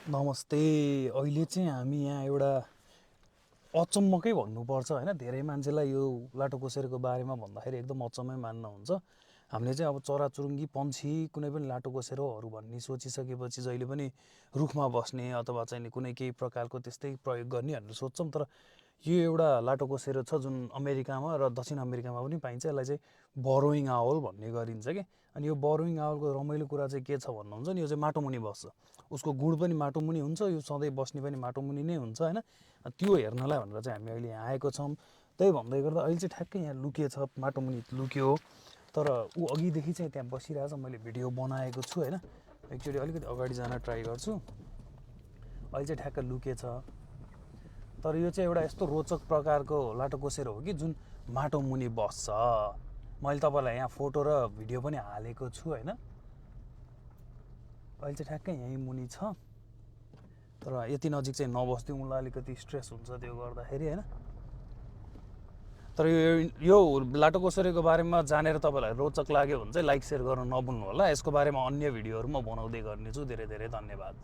नमस्ते। अहिले चाहिँ हामी यहाँ एउटा अचम्मकै भन्नुपर्छ होइन। धेरै मान्छेलाई यो लाटोकोसेरोको बारेमा भन्दाखेरि एकदम अचम्मै मान्नुहुन्छ। हामीले चाहिँ अब चराचुरुङ्गी पन्छी कुनै पनि लाटोकोसेरोहरू भन्ने सोचिसकेपछि जहिले पनि रुखमा बस्ने अथवा चाहिँ कुनै केही प्रकारको त्यस्तै प्रयोग गर्ने भनेर सोच्छौँ। तर यो एउटा लाटोकोसेरो छ जुन अमेरिकामा र दक्षिण अमेरिकामा पनि पाइन्छ। यसलाई चाहिँ बरोइङ आउल भन्ने गरिन्छ कि। अनि यो बरोइङ आउलको रमाइलो कुरा चाहिँ के छ भन्नुहुन्छ नि, यो चाहिँ माटोमुनि बस्छ। उसको गुँड पनि माटोमुनि हुन्छ, यो सधैँ बस्ने पनि माटोमुनि नै हुन्छ होइन। त्यो हेर्नलाई भनेर चाहिँ हामी अहिले यहाँ आएको छौँ। त्यही भन्दै गर्दा अहिले चाहिँ ठ्याक्कै यहाँ लुकिएछ, माटोमुनि लुक्यो। तर ऊ अघिदेखि चाहिँ त्यहाँ बसिरहेछ, मैले भिडियो बनाएको छु होइन। एकचोटि अलिकति अगाडि जान ट्राई गर्छु। अहिले चाहिँ ठ्याक्क लुकेछ। तर यो चाहिँ एउटा यस्तो रोचक प्रकारको लाटोकोसेरो हो कि जुन माटोमुनि बस्छ। मैले तपाईँलाई यहाँ फोटो र भिडियो पनि हालेको छु होइन। अहिले चाहिँ ठ्याक्कै यहीँ मुनि छ। तर यति नजिक चाहिँ नबस्दिउँ, उसलाई अलिकति स्ट्रेस हुन्छ त्यो गर्दाखेरि होइन। तर यो लाटोकोसेरोको बारेमा जानेर तपाईँलाई रोचक लाग्यो भने चाहिँ लाइक सेयर गर्न नभुल्नु होला। यसको बारेमा अन्य भिडियोहरू म बनाउँदै गर्नेछु। धेरै धेरै धन्यवाद।